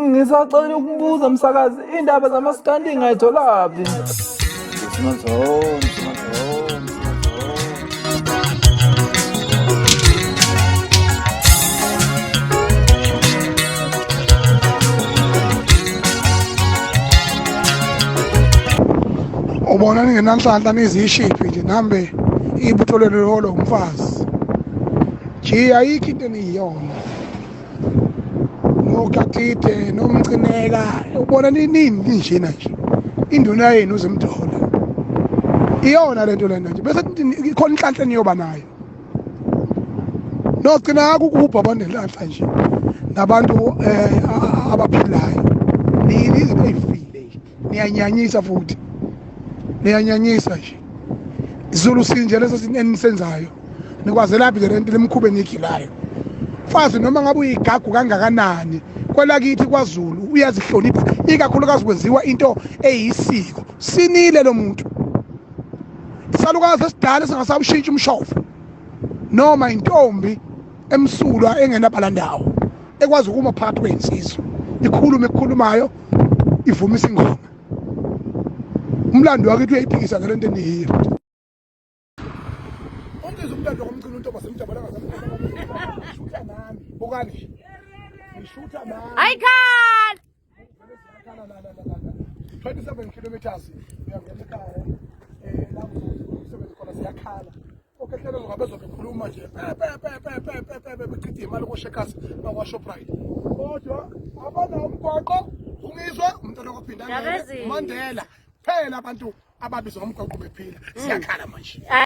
Ngisacela ukubuza msakazi, indaba zamaskandi ngayitholaphi? Ubona ningenanhlanhla niziyishiphi nje nihambe ibutho lenu liholwa umfazi. Nje ayikho into eniyiyona. Nokatide nomcineka ubona nini ninjena nje. Induna yenu uzimdola. Iyona lento lena nje bese ikhona inhlanhla eniyoba nayo. Nogcina ukuhubha abanenhlanhla nje nabantu abaphilayo. Nini izinto ezifile nje. Niyanyanyisa futhi. Niyanyanyisa nje. Zulu sinje leso enisenzayo. Nikwazelaphi le nto lemkhuba enigilayo. Mfazi noma ngabe uyigagu kangakanani kwelakithi kwaZulu uyazihlonipha ikakhulukazi kwenziwa into eyisiko. Sinile lo muntu. Isalukazi esidala esingasawushintsha umshovo noma intombi emsulwa engenabala ndawo ekwazi ukuma phakathi kwezinsizwa ikhulume ekukhulumayo ivumise ingoma. Umlando wakithi uyayiphikisa ngalento eniyiyo. Ungizwe umlando komcino untomba semjabula ngashutha nami bukani ngishutha nami Ayikhala. 27 kilometers uyangena ekhaya la umsebenzi khona siyakhala okehlelo ngabe bezobekhuluma nje pe pe pe pe pe pe pe pe bechitha imali koshekasi bakwa-Shoprite kodwa abanawo umgwaqo ungizwe umntwana kophinda Ndabezitha. Mandela phela abantu ababizwa ngomgwaqo bephila siyakhala manje.